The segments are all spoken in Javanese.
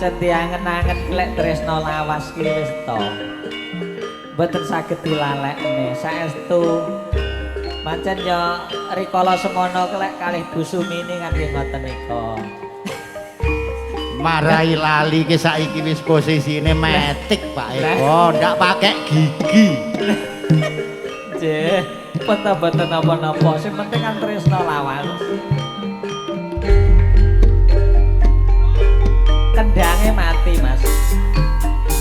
Pancen diangen-angen klek tresna lawas ki wis to. Mboten saged dilalekne saestu. Pancen ya rikala semono klek kalih Bu Sumini kan nggih ngoten nika. Marai lali ki saiki wis posisine metik Pak Eko, ndak pakai gigi. Nggih, pun ta mboten napa-napa, sing penting kan tresna lawas. Kendange mati, Mas.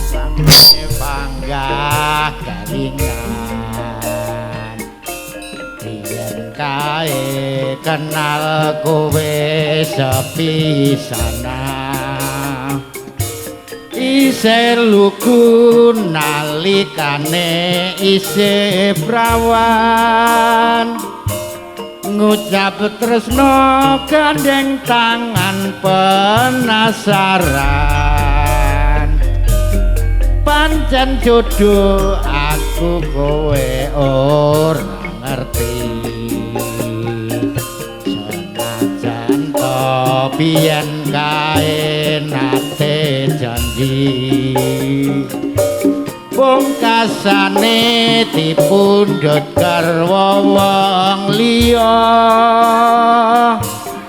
Sampe panggah kelingan. Biyen kae kenal kowe sepisana. Isih lugu nalikane isih prawan. Ngucap tresno gandeng tangan penasaran. Pancen jodoh aku kowe ora ngerti. Senajan to biyen kae nate janji, pungkasane dipundhut garwa wong liya.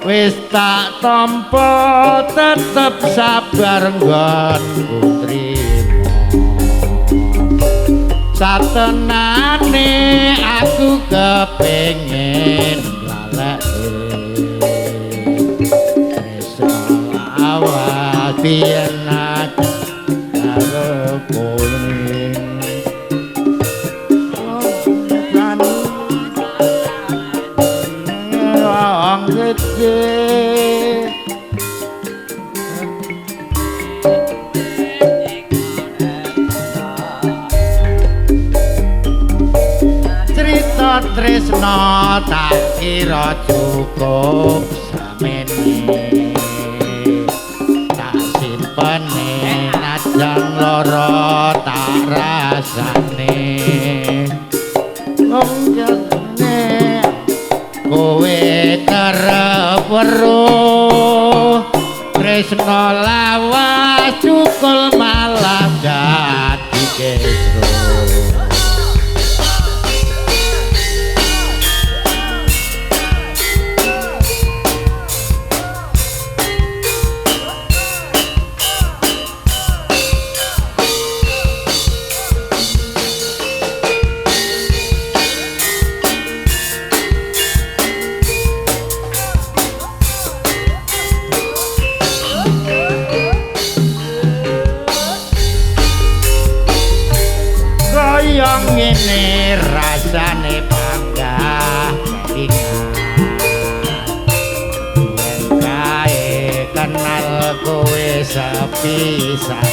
Wis tak tampa tetep sabar nggonku trimo. Satenane aku kepengin nglaleke tresna lawas biyen aku karo kowe. Cerita tresna tak kira cukup samene, tak simpene najan lara tak rasane. Wong jane kowe kerep weruh tresna lawas cukul malah dadi kesro. Ngene rasane panggah kelingan. Yen kae kenal kowe sepisanan,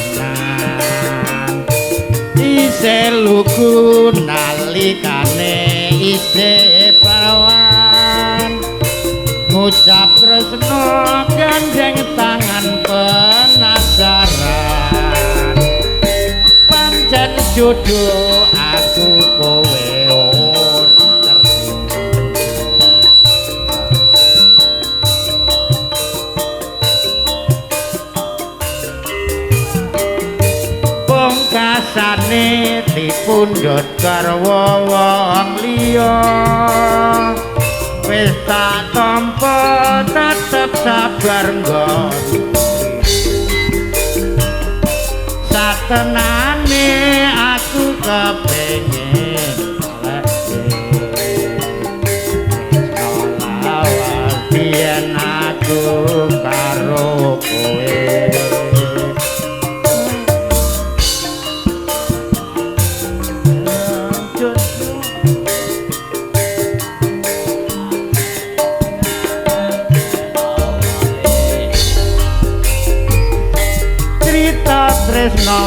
isih lugu nalikane isih prawan. Ngucap tresna gandeng tangan penasaran. Pancen jodoh aku kowe ora ngerti. Pungkasane dipundhut garwa wong liya. Wis tak tampa tetep sabar nggon. Satenane aku kepengin ngalehke tresna lawas biyen aku karo kowe. Cerita tresna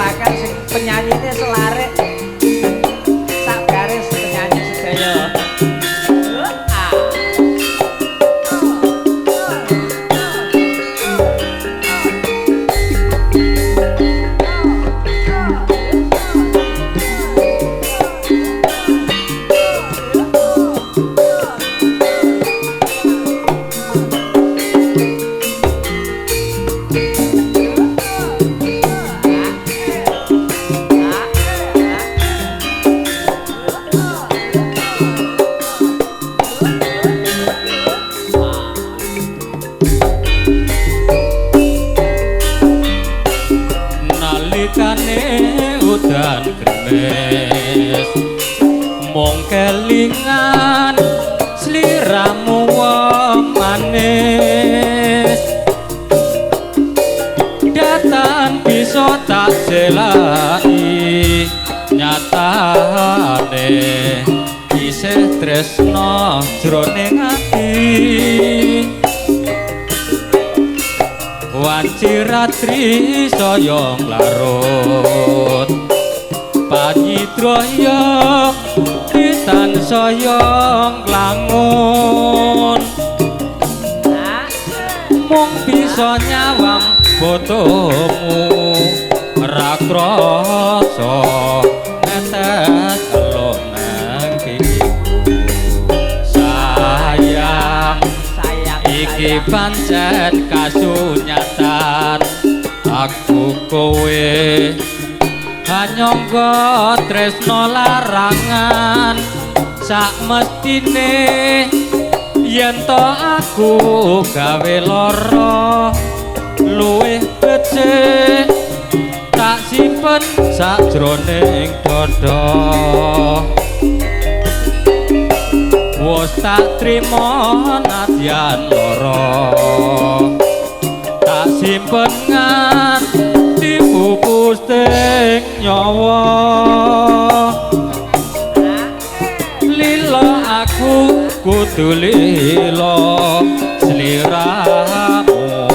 Pakel sing penyanyine selarik. Sak garis penyanyi sedaya. Nalikane udan kremes mung kelingan sliramu wong manis datan bisa tak jelai nyatane isih tresno jroning ati wanci ratri saya nglarut panyidraya tansaya nglangun mung bisa nyawang botomu ra krasa netes elo nang pipiku sayang iki pancen kasunyatan aku kowe hanyangga tresno larangan sak mestine yen to aku gawe lara luwih becik tak simpen sajroning dada wis tak trimo nadyan lara tak simpen nganti pupus teng nyawa lila aku kudu lila sliramu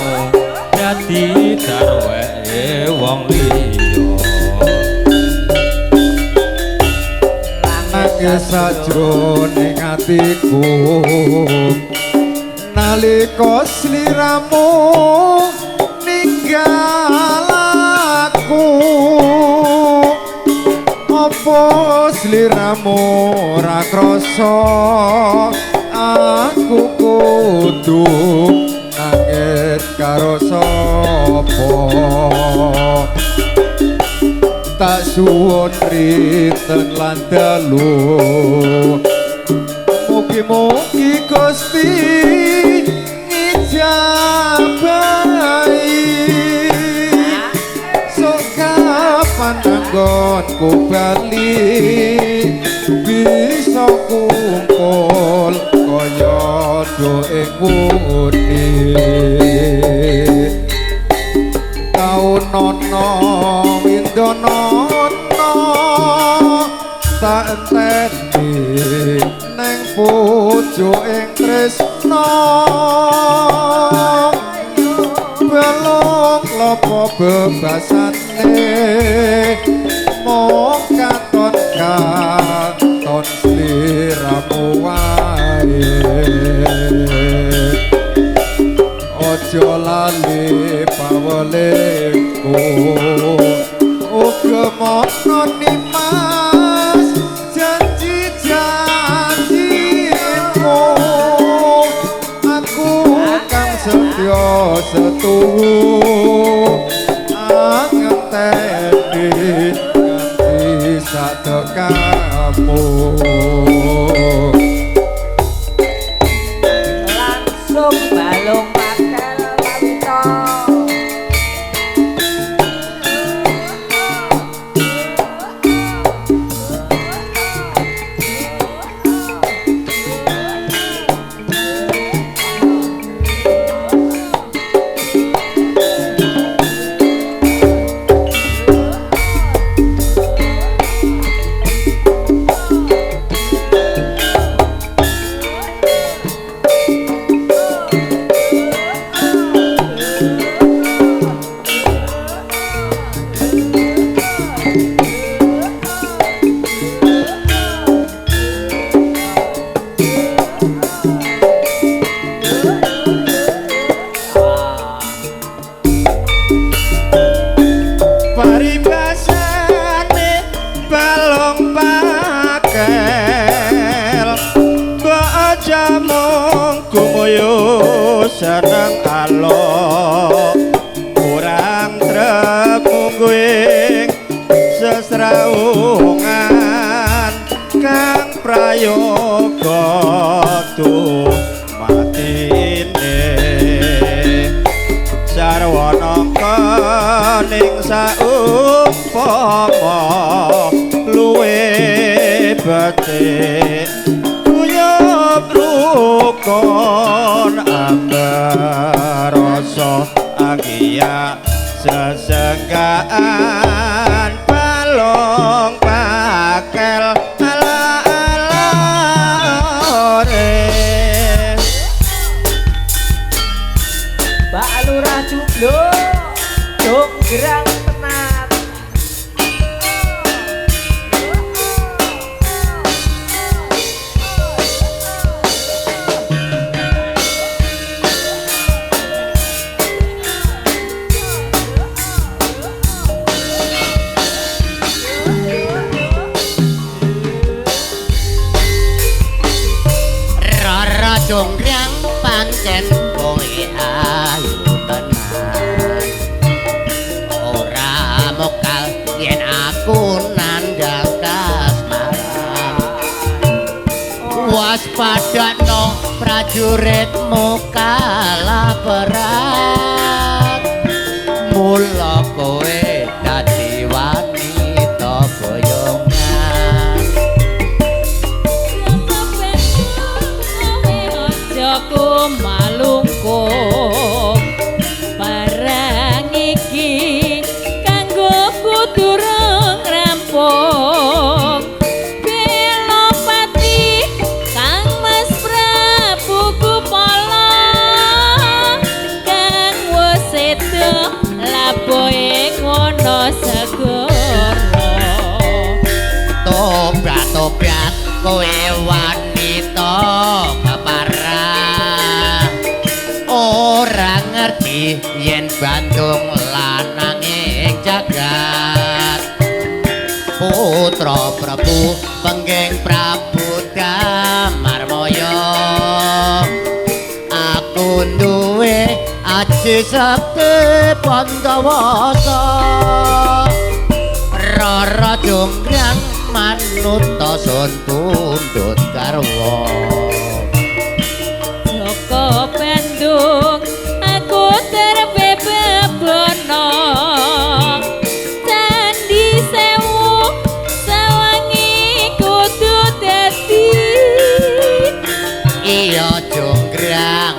dadi darweke wong liya nangis sajroning atiku nalika sliramu ninggal aku apa sliramu ora krasa aku kudu nangis karo sapa tak suwun rinten lan dalu mugi-mugi Gusti ngijabahi sok kapan anggonku bali bisa kumpul kaya do ing wuni taunono windonono tak enteni neng pucuking tresna belung lopo bebasane mung katon katon sliramu wae aja lali pawelingku uga mono nimas janji-janjimu aku kang setya setuhu angenteni nganti sadekamu. Langsung balung pakel pawito. srawungan kang prayoga dumatine sarwana kening saumpama luwe becik guyub rukun ambar rasa anggiya sesenggaan balong pakel ala ala ore. Mbak Lurah Jumlo donggrang tenan. Rara Jonggrang pancen kowe ayu tenan. Ora mokal yen aku nandhang kasmaran. Waspadano prajuritmu kalah perang. Mula kowe dadi wanita boyongan. Aja malungkung barang iki kanggo durung rampung. Belopati Kang Mas Prabu Gupala kang wis sedo labohe ngono segara. Tobat-tobat kowe wanita keparah. Ora ngerti yen Bandung lanang ing jagat. Putra Prabu Pengging Prabu Damarmaya. Aku duwe aji sekti Pandawasa. Rara Jonggrang manuta sun pundhut garwa. Joko Bandung aku terbebebono. Candi Sewu sawangi kudu dadi. Iya Jonggrang